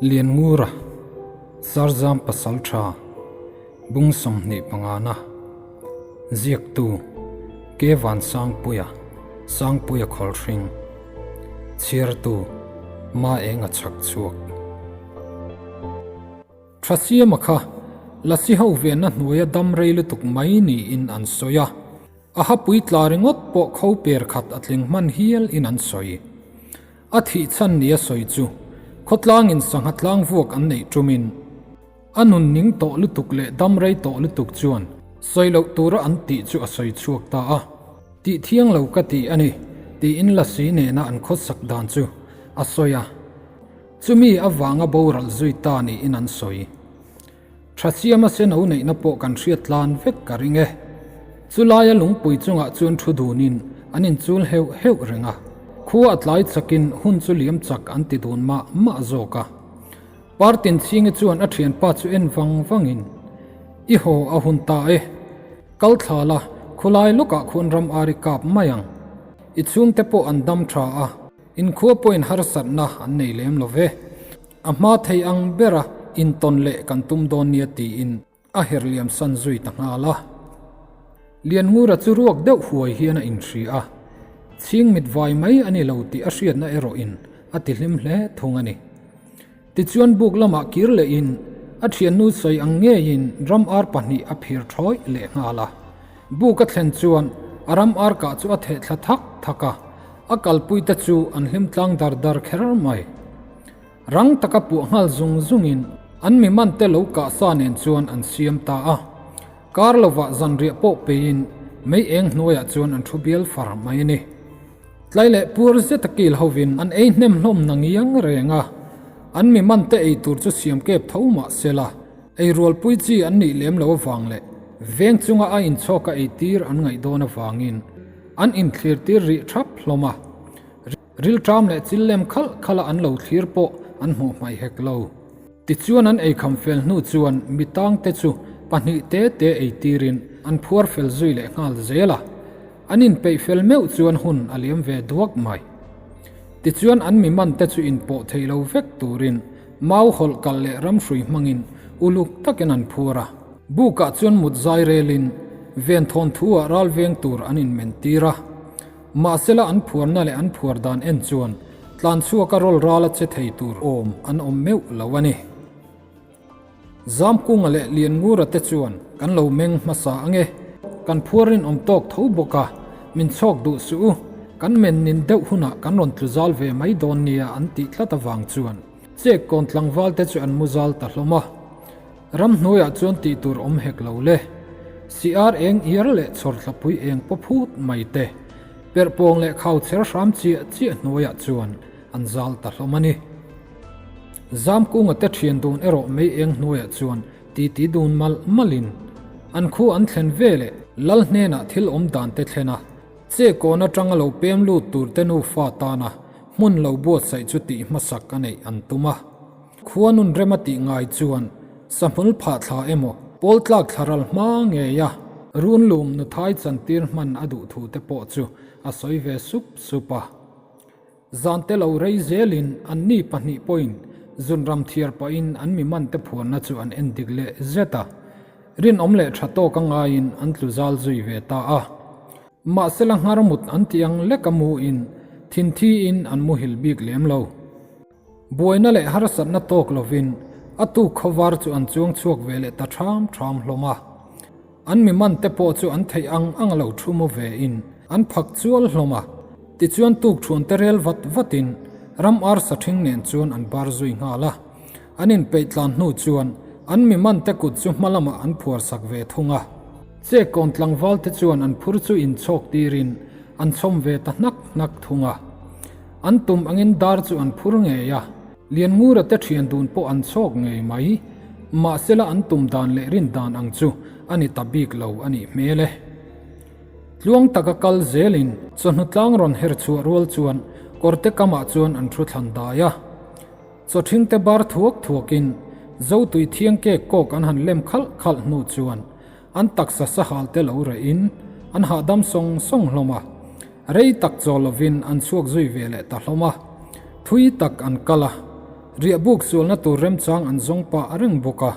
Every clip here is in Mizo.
Lianngura, Sarzam Pasaltha, Bung 25 na, Ziaktu, Ke Vansangpuia, Sangpuia Khawlhring, Chhiartu, Maenga Chhakchhuak. Thasiama kha Lasi ho venna hnuaia dam rei lutuk mai niin an sawi a, a hapui tla ringawt pawh kho per khat a tling hman hial in an sawi. A thih chhan nia sawi chu khawtlangin sangha tlang vuak an neih tumin a nun ning tawh lutuk leh dam rei tawh lutuk chuan sawi loh tura an tih chu a sawi chhuak ta a. Tih thiang lo ka ti a ni tiin Lasi nena an khawsak dan chu a sawi a. Chumi avanga boral zui ta niin an sawi. Tha siama seno neihna pawh kan hriat tlan vek ka ring e. Chulaia lungpui chungah chuan thu dunin an inchul heuh heuh reng a. Khua a tlai chakin hun chu liam chak an ti dun mah mah zawk a. Partin chhingi chuan a thianpa chu en vang vangin, I haw a hun ta e. Kal thla la, khulai lawkah khuan ram ari kap mai ang. I chhungte pawh an dam tha a. Inkhua pawhin harsatna an nei lem lo ve. A hma thei ang bera intawn leh kan tum dawn nia tiin a her liam san zui ta nghal a. Lianngura chu ruak deuh huai hian a inhria a, chhing mit vai mai a ni lo tih a hriatna erawhin a ti hlim hle thung a ni. Tichuan buk lamah kir lehin a thiannu sawi ang ngeiin ram ar pahnih a phir thawi leh nghal a. Buk a thlen chuan a ram ar kah chu a theh thla thak thak a, a kalpui te chu an hlim tlang dar dar kher mai. Rang taka puah nghal zung zungin an mi man te lo kah sa nen chuan an siam ta a. Kar lovah zanriah pawh peiin mei eng hnuaiah chuan an thu bial far mai a ni. Tlai leh puar zeta kil hovin an ei hnem hlawm na ngiang reng a, an mi man te ei tur chu siam kep tho mah se la, ei rualpui chi an nih lem lo avang leh veng chunga a inchhawk a ei tir an ngaih dawn avangin an inthlir tir rih thap hlawm a. Rilṭam leh chil lem khalh khalh a an lo thlir pawh an hmuh hmaih hek lo. Tichuan an eikham fel hnu chuan mi tangte chu pahnih te te ei tirin an phuar fel zui leh nghal zel a. An inpeih fel meuh chuan hun a liam ve duak mai. Tichuan an mi man te chu inpawh thei lo vek turin mau hawlh kalh leh ramhrui hmangin uluk takin an phuar a. Bukah chuan mut zai relin venthawn thu ah ral veng tur an inmen tir a. Mahsela an phuarna leh an phuar dan en chuan tlanchhuaka rawl rala che thei tur awm an awm meuh lo a ni. Zamkunga leh Lianngura te chuan kan lo meng hmasa ange, kan phuar rinawm tawk tho bawk a, min chhawk duh suh u, kan men nin deuh hunah kan rawn tlu zal ve mai dawn nia an tih tlat avang chuan chek kawn tlangval te chu an mu zal ta hlawm a. Ramhnuaiah chuan tih tur awm hek lo le. Siar eng iar leh chhawr thlapui eng paw phut mai te, perhpawng leh khau chher hram chiah chiah hnuaiah chuan an zal ta hlawm a ni. Zamkunga te thian dun erawh mei eng hnuaiah chuan titi dun malh malhin an khu an thlen ve leh lal hnenah thil awm dan te thlen a, che kawn atanga lo pem lut tur te nufa tana hmun lo buatsaih chu tih hmasak a neih an tum a. Khua nun rem a tih ngai chuan sahmul phah thla emaw pawl tlak thla ral hma ngei a, runlum nuthai chantir hman a duh thu te pawh chu a sawi ve sup sup a. Zan te lo rei zelin anni pahnih pawhin zunram thiar pahin an mi man te phuarna chu an en dik leh zet a, rinawm leh tha tawk a ngaiin an tlu zal zui ve ta a. Mahsela nghar mut an tih ang lek a mu in thinthi in an muhil bik lem lo. Buaina leh harsatna tawk lovin a tuk khawvar chu an chuang chhuak ve leh ta ṭham ṭham hlawm a. An mi man te pawh chu an theih ang ang lo thu mu ve in an phak chual hlawm a. Tichuan tuk ṭhuan te rel vat vat in ram arsa ṭhing nen chuan an bar zui nghal a. An inpeih tlan hnu chuan an mi man te kut chu hma lamah an phuar sak ve thung a. Chek kawn tlangval te chuan an phur chu inchhawk tirin an chhawm ve ta hnak hnak thung a. An tum angin dar chu an phur ngei a, Lianngura te thian dun pawh an chhawk ngei mai. Mahsela an tum dan leh rin dan ang chu a ni ta bik lo a nih hmel e. Tluang taka kal zelin chawhnu tlang rawn her chhuah rual chuan kawrte kamah chuan an thu thlan dai a. Chawthing te bar thuak thuakin Zotui thiang kek kawk an han lem khalh khalh hnu chuan an taksa sahal te lo rehin an hahdam sawng sawng hlawm a. Rei tak chaw lovin an chhuak zui ve leh ta hlawm a, thui tak an kal a. Riahbuk sualna tur remchang an zawng pah reng bawk a.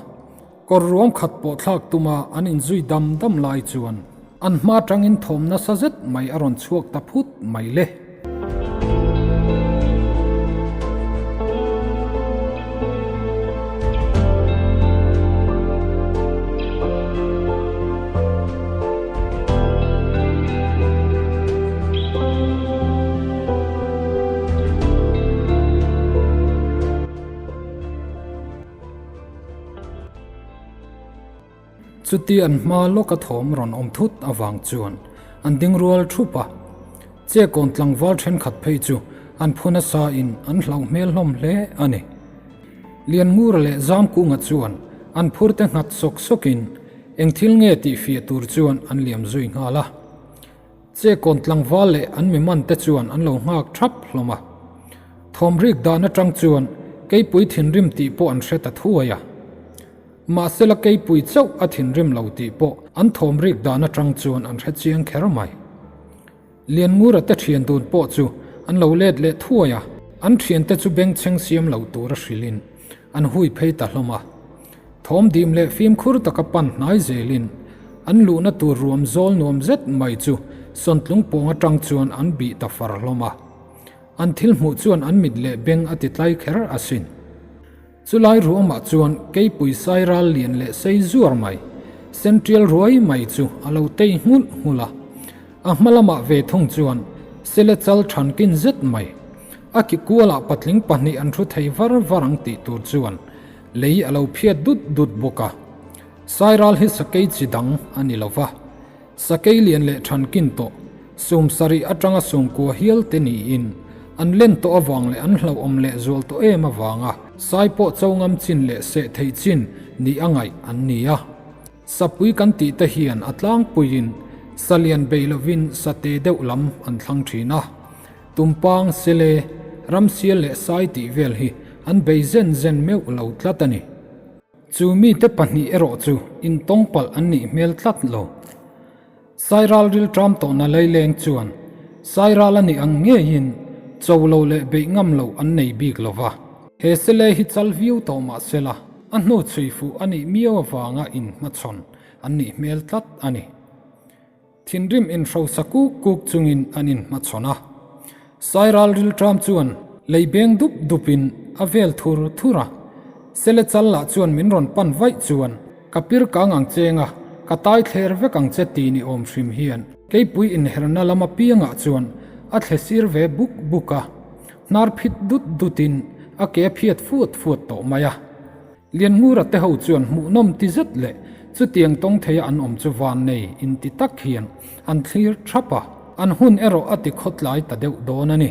Kawr ruam khat pawh thlak tuma an inzui dam dam lai chuan an hma tangin thawm nasa zet mai a rawn chhuak ta phut mai le. Chuti an hma lawka thawm rawn awm thut avang chuan an ding rual thup a, Chekawn tlangval thenkhat phei chu an phu nasa in an hlauh hmel hlawm hle a ni. Lianngura leh Zamkunga chuan an phur te nghat sawk sawk in eng thil nge tih fiah tur chuan an liam zui nghal a. Chekawn tlangval leh an mi man te chuan an lo nghak thap hlawm a. Thawm rik dan atang chuan keipui thinrim tih pawh an hre ta thuai a. Mahsela keipui chauh a thinrim lo tih pawh an thawm rik dan atang chuan an hre chiang kher mai. Lianngura te thian dun pawh chu an lo let leh thuai a, an thiante chu bengchheng siam lo tura hrilhin an hui phei ta hlawm a. Thawm dim leh fimkhur taka pan hnai zelin an luhna tur ruam zawl nuam zet mai chu sawntlung pawng atang chuan an bih ta far hlawm a. An thil hmuh chuan an mit leh beng a ti tlai kher asin. Chulai ruamah chuan keipui sai ral lian leh sei zuar mai, sen tial ruai mai chu a lo tei nghulh nghulh a. A hma lamah ve thung chuan sele chal thankin zet mai, a ki kualah patling pahnih an thu thei var var ang tih tur chuan lei a lo phiat dut dut bawk a. Sai ral hi sakei chi dang a ni lo va. Sakei lian leh thankin tawh, sum sarih atanga sumkua hial te niin, an len tawh avang leh an hlauhawm leh zual tawh em avanga sai pawh cho ngam chin leh seh theih chin nih a ngaih an ni a. Sapui kan tih te hian a tlangpuiin sa lian bei lovin sa te deuh lam an thlang thin a. Tumpang, sele, ramsial leh sai tih vel hi an bei zen zen meuh lo tlat a ni. Chu mite pahnih erawh chu intawng palh an nih hmel tlat lo. Sairal rilṭam tawhna laileng chuan Sairal a nih ang ngeiin cho lo leh beih ngam lo an nei bik lo va. He sele hi chal viau tawh mah sela a hnu chhui fuh a nih miau avanga inhmachhawn an nih hmel tlat a ni. Thinrim inhrosa kuk kuk chungin an inhmachhawn a. Sairal rilṭam chuan lei beng dup dupin a vel thur thur a. Sele chal lah chuan min rawn pan vaih chuan ka pir kang ang cheng a, ka tai thler vek ang che ti ni awm hrim hian keipui inherna lam apiangah chuan a thle sir ve buk buk a, hnar phit dut dutin a ke phiat fuat fuat tawh mai a. Lianngura te ho chuan hmuhnawm ti zet leh chutiang tawng theia an awm chu vannei inti tak hian an thlir thap a, an hun erawh a ti khawtlai ta deuh dawn a ni.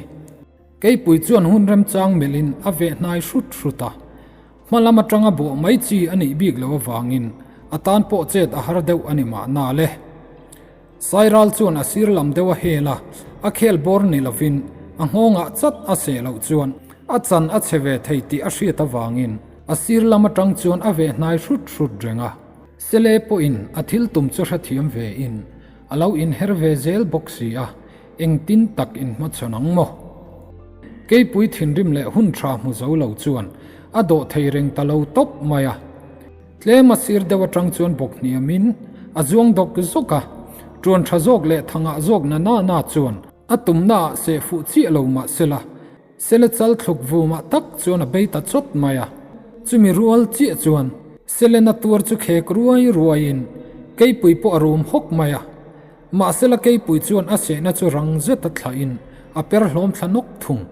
Keipui chuan hun remchang melhin a veh hnai hrut hrut a, hma lam atanga bawh mai chi a nih bik loh avangin a tan pawh chet a har deuh a ni mahna le. Sairal chuan a sir lam deuh a hel a, a khel bawr ni lovin a nghawngah chat a seh loh chuan a chan a chhe ve thei tih a hriat avangin a sir lam atang chuan a veh hnai hrut hrut reng a. Sele pawhin a thil tum chu hrethiam ve in a lo inher ve zel bawk si a, engtin tak inhmachhawn ang maw? Keipui thinrim leh hun tha hmu zo lo chuan a dawh thei reng ta lo tawp mai a. Tlem a sir deuh atang chuan bawk hniamin a zuang dawk zawk a, tuan tha zawk leh thangah zawk na na na chuan a tumna ah seh fuh chiah lo mah sela, sele chal thluk vumah tak chuan a bei ta chawt mai a. Chumi rual chiah chuan sele na tuar chu khek ruai ruaiin keipui pawh a rum hawk mai a, mahsela keipui chuan a sehna chu rang zeta thlahin a per hlawm thla nawk thung.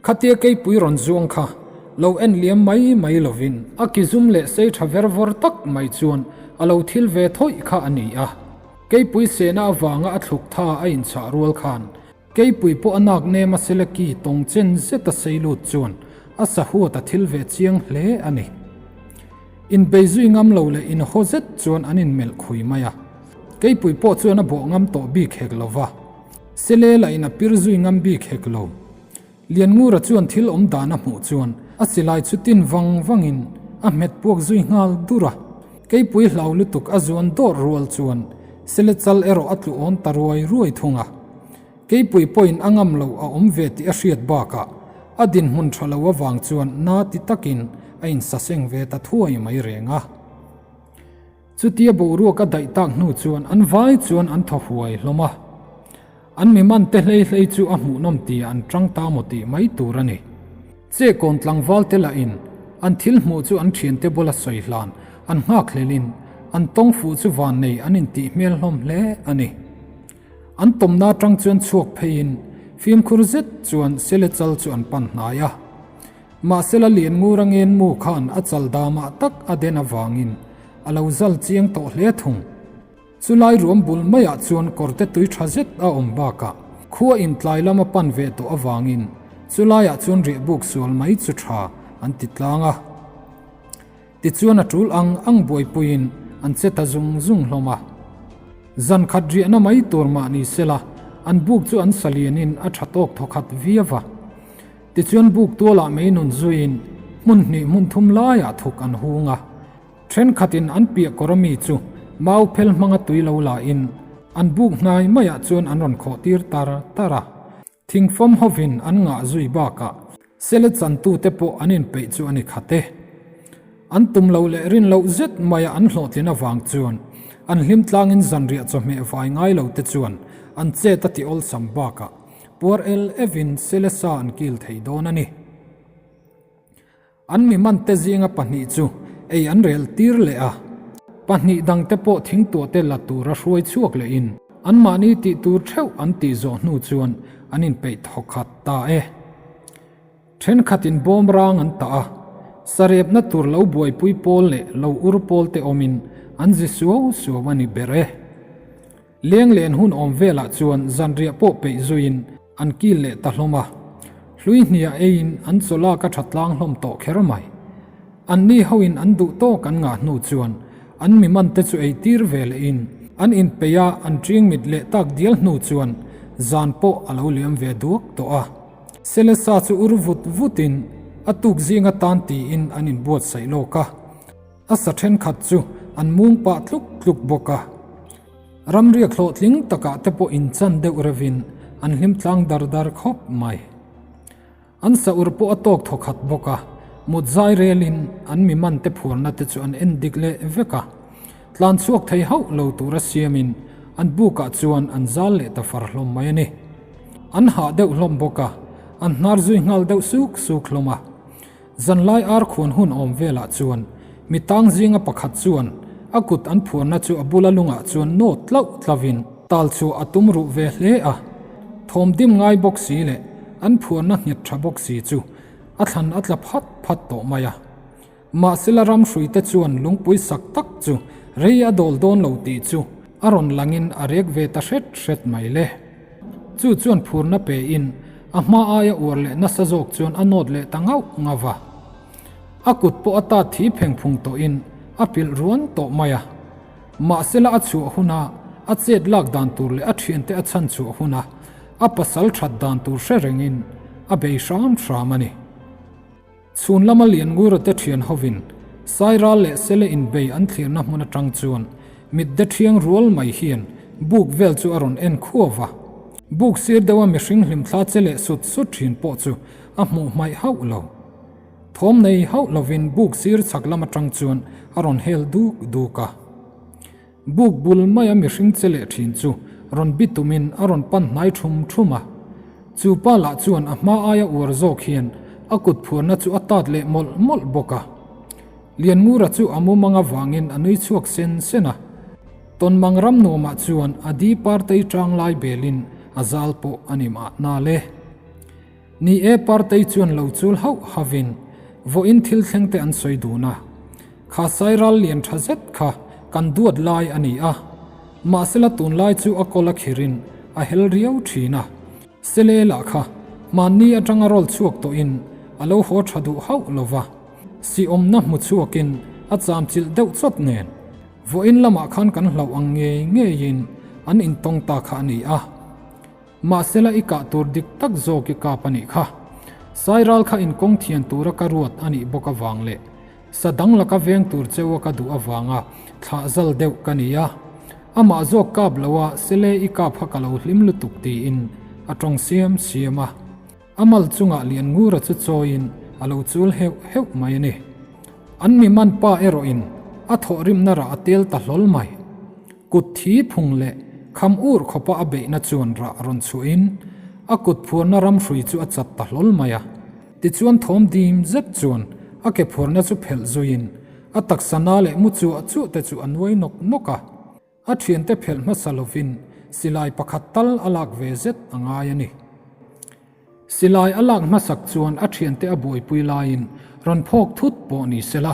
Khatia keipui rawn zuang kha lo en liam mai mai lovin a ki zum leh sei tha ver vawr tak mai chuan a lo thil ve thawih kha a ni a. Keipui sehna avanga a thluk tha a inchah rual khan keipui pawh a nak nem a seleki tawng chen zeta sei lut chuan a sahuat a thil ve chiang hle a ni. Inbei zui ngam lo leh inhaw zet chuan an inmelh khui mai a. Keipui pawh chuan a bawh ngam tawh bik hek lova. Sele lah in a pir zui ngam bik hek lo. Lianngura chuan thil awm dan a hmuh chuan a silai chu tin vang vangin a hmet puak zui nghal dur a. Keipui hlau lutuk a zuan dawrh rual chuan Sele chal erawh a tlu awn ta ruai ruai thung a. Keipui pawhin a ngam lo a awm ve tih a hriat bakah. A dinhmun tha lo avang chuan na ti takin a insaseng ve ta thuai mai reng a. Chutia boruak a daih tak hnu chuan an vai chuan an thaw huai hlawm a. An mi man te hlei hlei chu a hmuhnawm tia an tang ta maw tih mai tur a ni. Che kawn tlangval te lah in an thil hmuh chu an thiante bula sawi hlan an nghak hlel in an tawng fuh chu van nei an intih hmel hlawm hle a ni. An tawmna atang chuan chhuak phei in fimkhur zet chuan sele chal chu an pan hnai a. Mahsela Lianngur a ngen mu khan a chal damah tak a den avangin a lo zal chiang tawh hle thung. Chulai ruam bul maiah chuan kawrte tui tha zet a awm bakah khua in tlai lam a pan ve tawh avangin chulaiah chuan riahbuk sual mai chu tha an ti tlang a. Tichuan a tul ang ang buaipuiin an che ta zung zung hlawm a. Zan khat riahna mai tur mah ni sela an buk chu an sa lianin a tha tawk thawkhat viau a. Tichuan buk tualah mei nun zuiin hmun hnih hmun thum laiah thuk an hung a. Thenkhatin an piah kawr ami chu mau phel hmanga tui lo lahin an buk hnai maiah chuan an rawn khawh tir tar tar a. Thingfawm hovin an ngah zui bakah sele chantute pawh an inpeih chu a ni khat e. An tum loh leh rin loh zet maia an hlawhtlin avang chuan an hlim tlangin zanriah chawhmeh vai ngai lo te chuan an chet a ti awlsam bakah puar el evin sele sa an kil thei dawn a ni. An mi mante zinga pahnih chu ei an rel tir leh a, pahnih dangte pawh thingtuahte la tura hruai chhuak lehin anmahni tih tur theuh an tih zawh hnu chuan an inpeih thawkhat ta e. Thenkhatin bawm rang an tah a, sarepna tur lo buaipui pawl leh lo ur pawlte awmin an zi suau suau a ni ber e. Leng len hun awm velah chuan zanriah pawh peih zuiin an kil leh ta hlawm a. Hlui hniah eiin an chaw lak a tha tlang hlawm tawh kher mai. Anni hoin an duh tawk an ngah hnu chuan an mi man te chu ei tir ve lehin an inpeih a an ṭing mit leh tak dial hnu chuan zan pawh a lo liam ve duak tawh a. Selesa chu ur vut vutin a tuk zing atan tiin an inbuatsaih lawk a. A sa thenkhat chu an mung pah tluk tluk bawk a. Ramriak hlawhtling takah te pawh inchan deuh reuhin an hlim tlang dar dar khawp mai. An sa ur pawh a tawk thawkhat bawk a, mut zai relin an mi man te phuarna te chu an en dik leh vek a. Tlan chhuak thei hauh lo tura siamin an bukah chuan an zal leh ta far hlawm mai a ni. An hah deuh hlawm bawk a, an hnar zui nghal deuh suk suk hlawm a. Zanlai ar khuan hun awm velah chuan mi tang zinga pakhat chuan a kut an phuarna chu a bula lungah chuan nawt tlauh tlauhin tal chhuah a tum ruh ve hle a. Thawm dim ngai bawk si leh an phuarna nghet tha bawk si chu a thlan a tla phat phat tawh mai a. Mahsela ram hruite chuan lungpui sak tak chu rei a dawl dawn lo tih chu a rawn langin a rek ve ta hret hret mai le. Chu chuan phurna pe in a hma aia uar leh nasa zawk chuan a nawt leh ta ngauh ngauh a. A kut pawh a tat thi pheng phung tawh in a pilh ruan tawh mai a. Mahsela a chhuah huna a chet lak dan tur leh a thiante a chhan chhuah huna a pasal that dan tur hre reng in a bei hram hram a ni. Chhun lama Lianngura te thian hovin Sairal leh Sele inbei an thlirna hmun atang chuan mitde thiang rual mai hian buk vel chu a rawn en khuau va. Buk sir deuha mihring hlimthla che leh sut sut thin pawh chu a hmuh hmaih hauh lo. Thawm nei hauh lovin buk sir chhak lam atang chuan a rawn hel duk duk a. Buk bul maia mihring che leh thin chu rawn bi tumin a rawn pan hnai thum thum a. Chu pa lah chuan a hma aia uar zawk hian a kut phuarna chu a tat leh mawlh mawlh bawk a. Lianngura chu a mumang avangin a nui chhuak sen sen a. Tawnmang ram nuamah chuan a di partei tang lai belin a zal pawh a ni mahna le. Ni e, Partei chuan lo chul hauh hauhin vawiin thil thleng te an sawi dun a. Kha sairal lian tha zet kha kan duat lai a ni a. Mahsela tunlai chu a kawl a khirin a hel riau thin a. Sele lah kha hmanni atanga rawl chhuak tawhin a lo haw tha duh hauh lo va. Siawmna hmu chhuakin a chamchilh deuh chawt nen vawiin lamah khan kan hlauh ang ngei ngeiin an intawng ta kha a ni a. Mahsela i kah tur dik tak zawk i kap a nih kha. Sairal kha inkawng thian tura ka ruat a nih bawk avang leh sa dang laka veng tur cheu a ka duh avanga thlah zal deuh ka ni a. Amah zawk kap lo a sele i kap kha ka lo hlim lutuk tiin a tawng siam siam a. A mal chungah Lianngura chu chawiin a lo chul heuh heuh mai a ni. An mi man pa erawhin a thawhrimna rah a tel ta hlawl mai. Kut thi phung leh kham ur khawpa a beihna chuan rah rawn chhuahin a kut phuarna ram hrui chu a chat ta hlawl mai a. Tichuan thawm dim zet chuan a ke phuarna chu phelh zuiin a taksa na leh mu chuah chuah te chu a nuai nawk nawk a. A thiante phelh hmasa lovin silai pakhat tal a lak ve zet a ngai a ni. Silai a lak hmasak chuan a thiante a buaipui laiin rawn phawk thut pawh ni sela,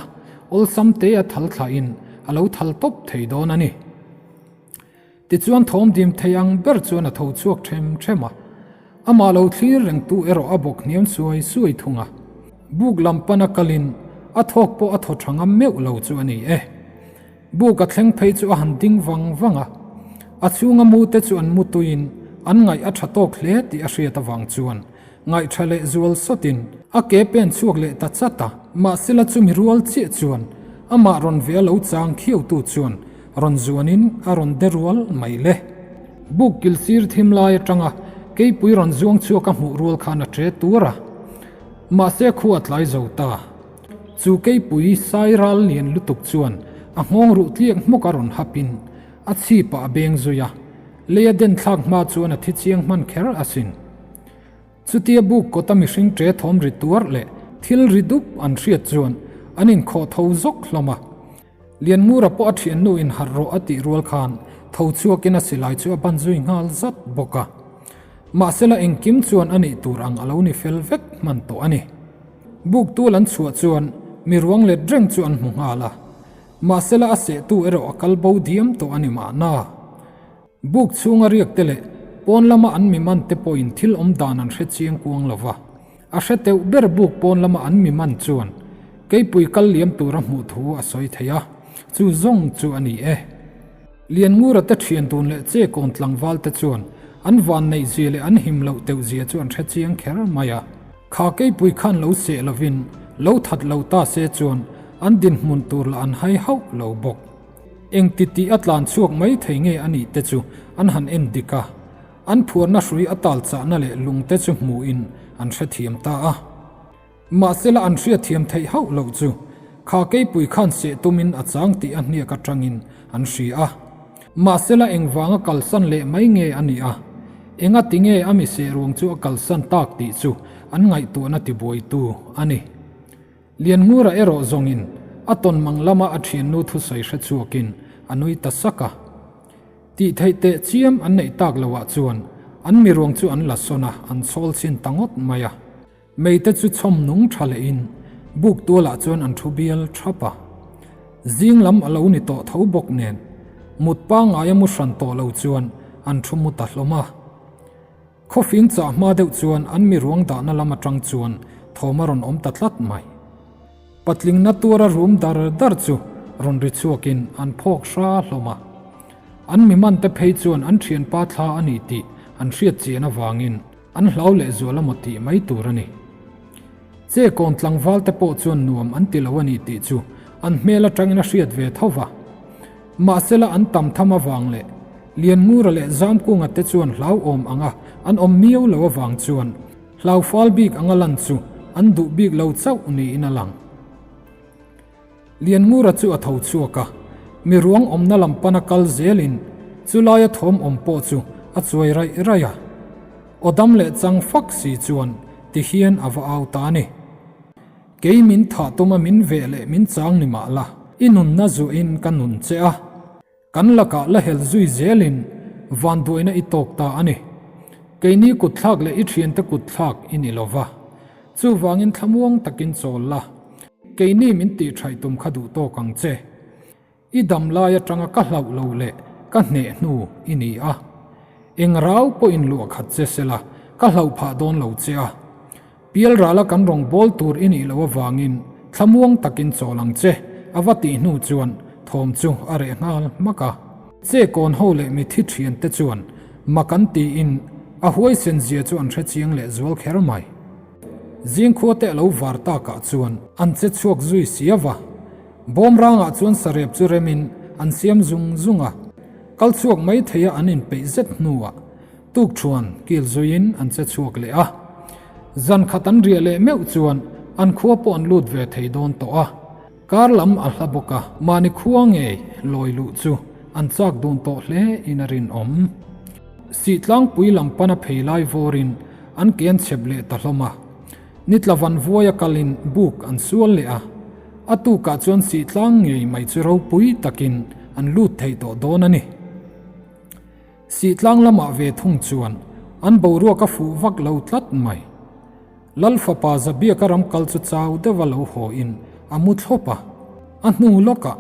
awlsam te a thal thlahin a lo thal tawp thei dawn a ni. Tichuan thawm dim thei ang ber chuan a tho chhuak them them a, amah lo thlir rengtu erawh a bawk hniam suai suai thung a. Buk lam pana kalin a thawk pawh a thaw tha ngam meuh lo chu a ni e. Buk a thleng phei chu a han ding vang vang a, a chhunga mu te chu an mu tuiin an ngaih a tha tawk hle tih a hriat avang chuan ngaih tha leh zual sawtin a ke pen chhuak leh ta chat a. Mahsela chumi rual chiah chuan amah rawn ve a lo chang khiautu chuan rawn zuanin a rawn de rual mai le. Buk kil sir thim lai atanga keipui rawn zuang chhuak a hmuh rual khan a tre tur a, mahse khu a tlai zo ta. Chu keipui sai ral lian lutuk chuan a nghawng ruh tliak hmawk a rawn hapin a chhipah a beng zui a, lei a den thlak hma chuan a thi chiang hman kher asin. Chutia buk kawta mihring ṭe thawm ri tuar leh thil ri dup an hriat chuan an inkhawh tho zawk hlawm a. Lianngura pawh a thiannu in harh rawh a tih rual khan tho chhuakin a silai chu a ban zui nghal zat bawk a. Mahsela engkim chuan a nih tur ang a lo ni fel vek hman tawh a ni. Buk tual an chhuah chuan mi ruang let reng chu an hmu nghal a. Mahsela a sehtu erawh a kal bo diam tawh a ni mahna. Buk chhunga riak te leh pawn lama an mi man te pawhin thil awm dan an hre chiang kuang lo va. A hre teuh ber buk pawn lama an mi man chuan keipui kal liam tura hmuh thu a sawi thei a, chu zawng chu a ni e. Lianngura te thian dun leh che kawn tlangval te chuan an van neih zia leh an him loh teuh zia chu an hre chiang kher mai a. Kha keipui khan lo seh lovin lo that lo ta se chuan an dinhmun tur lah an hai hauh lo bawk. Engti tih a tlan chhuak mai thei nge a nih te chu an han en dik a, an phuarna hrui a tal chahna leh lung te chu hmuhin an hrethiam ta a. Mahsela an hriatthiam theih hauh loh chu kha keipui khan seh tumin a chang tih a hniak atangin an hria a. Mahsela engvanga kalsan leh mai nge a nih a, enga ti nge a mi seh ruang chu a kalsan tak tih chu an ngaihtuahna tibuaitu a ni. Lianngura erawh zawngin a tawn mang lama a thiannu thusawi hre chhuakin a nui ta sak a. Tih theih teh chiam an neih tak loah chuan an miruang chu an la sawn a, an chhawl chhin ta ngawt mai a. Meite chu chhawm nung tha lehin buk tualah chuan an thu bial thap a. Zing lam a lo ni tawh tho bawk nen mut pangngaia mu hran tawh lo chuan an thu mu ta hlawm a. Khawfing chah hma deuh chuan an mi ruang dahna lam atang chuan thawm a rawn awm ta tlat mai. Patlingna tuara rum dar dar chu rawn ri chhuakin an phawk hra hlawm a. An mi man te phei chuan an thianpa thla a ni tih an hriat chian avangin an hlau lehzual a maw tih mai tur a ni. Che kawn tlangval te pawh chuan nuam an ti lo a ni tih chu an hmel atangin a hriat ve tho va. Mahsela an tam tham avang leh Lianngura leh Zamkunga te chuan hlauhawm anga an awm miau lo avang chuan hlaufal bik anga lan chu an duh bik lo chauh niin a lang. Lianngura chu a tho chhuak a, mi ruang awmna lam pana kal zelin chulaia thawm awm pawh chu a chuai raih raih a. Aw dam leh chang fak si chuan tihian a va au ta a ni. Kei min thah tuma min veh leh min chang ni mah la, i nunna zuahin ka nun che a. Kan lakah la hel zui zelin vanduaina i tawk ta a ni. Keini kutthlak leh i thiante kutthlak i ni lo va. Chuvangin thlamuang takin chawl la, keini min tihṭhaih tum kha duh tawk ang che. I dam lai atanga ka hlauh lo leh ka hneh hnu i ni a. Eng rau pawhin luah khat che sela ka hlauh phah dawn lo che a. Pial rala kan rawn bawl tur i nih loh avangin thlamuang takin chawl ang che a va tih hnu chuan thawm chu a reh nghal hmak a. Che kawn ho leh mithi thian te chuan mak an tiin a huaisen zia chu an hre chiang leh zual kher mai. Zingkhua te a lo var takah chuan an che chhuak zui sia va. Bawmrangah chuan sarep chu remin an siam zung zung a, kal chhuak mai theia an inpeih zet hnuah tukṭhuan kil zuiin an che chhuak leh a. Zan khat an riah leh meuh chuan an khua pawh an lut ve thei dawn tawh a. Kar lam a hla bawk a, mahni khua ngei lawi luh chu an chak dun tawh hle in a rinawm. Sihtlangpui lam pana phei lai vawrin an ke an chep leh ta hlawm a. Nitla van vuaia kalin buk an sual leh a, a tukah chuan sihtlang ngei mai chu ropui takin an lut thei tawh dawn a ni. Sihtlang lamah ve thung chuan an boruak a fuh vak lo tlat mai. Lal fapa Zabiaka ram kal chu chau deuha lo haw in a mu thlawp a. A hnu lawkah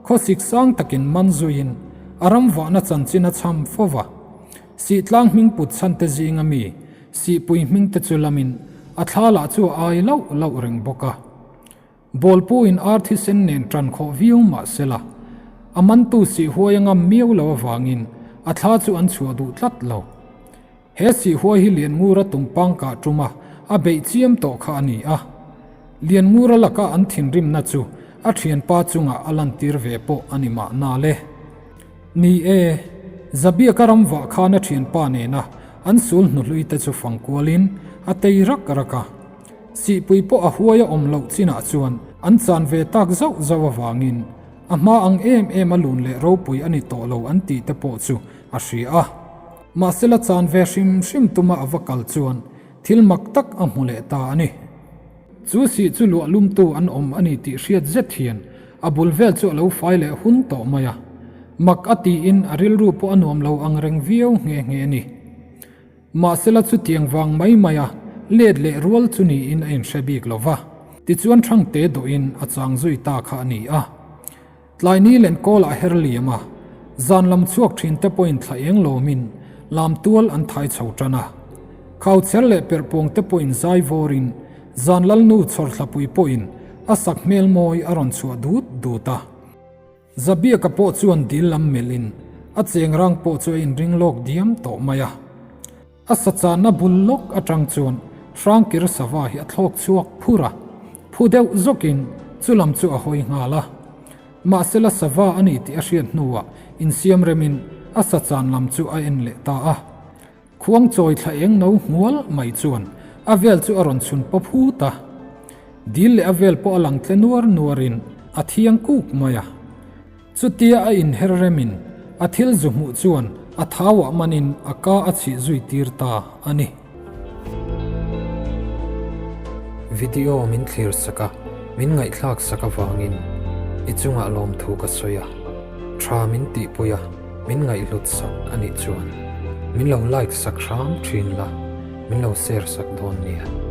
khawsik sang takin man zuiin a ram vahna chanchin a cham fo va. Sihtlang hming put chhan te zinga mi Sihpui hming te chu lamin a thla lah chu a ai lauh lauh reng bawk a. Bawlpuin ar thisen nen tan khawh viau mah sela, a mantu sihhuai a ngam miau lo avangin a thla chu an chhuah duh tlat lo. He sihhuai hi Lianngura tumpang kah tuma a beih chiam tawh kha a ni a. Lianngura laka an thinrimna chu a thianpa chungah a lantir ve pawh a ni mahna le. Ni e, Zabiaka ram vah khan a thianpa nena an sul hnuhlui te chu fang kualin a tei rak rak a. Sihpui pawh a huai a awm loh chinah chuan an chan ve tak zauh zauh avangin a hma ang em em a lun leh ropui a ni tawh lo an tih te pawh chu a hria a. Mahsela chan ve hrim hrim tuma a va kal chuan thil mak tak a hmu leh ta a ni. Chu sih chu luah lumtu an awm a ni tih hriat zet hian a bul vel chu a lo fai leh hun tawh mai a. Mak a tiin a rilru pawh a nuam lo ang reng viau nghe nghe a ni. Mahsela chutiang vang mai maia let leh rual chu niin a inhre bik lo va, tichuan Thangte dawhin a chang zui ta kha a ni a. Tlaini len kawlah her liam a, zan lam chhuak thin te pawhin thla eng lawmin lam tual an thai chho tan a. Khauchher leh perhpawng te pawhin zai vawrin zan lalnu chhawrthlapui pawhin a sak hmel mawi a rawn chhuah dut dut a. Zabiaka pawh chuan dil lam melhin a chengrang pawh chu a inring lawk diam tawh mai a. A sachanna bul lawk atang chuan Hrangkir sava hi a thlawk chhuak phur a, phu deuh zawkin chu lam chu a hawi nghal a. Mahsela sava a ni tih a hriat hnuah insiam remin a sachan lam chu a en leh ta a. Khuangchawi thla eng no hmual mai chuan a vel chu a rawn chhun pawp hut a. Dil leh a vel pawh a lang tle nuar nuarin a thiang kuk mai a. Chutia a inher remin a thil zu hmuh chuan a thauah manin a ka a chhih zui tir ta a ni. Video min thlir sak a, min ngaihthlak sak avangin i chungah lawmthu ka sawi a, tha min tihpui a. Min ngaihhlut sak a nih chuan min lo like sak hram thin la, min lo share sak dawn nia.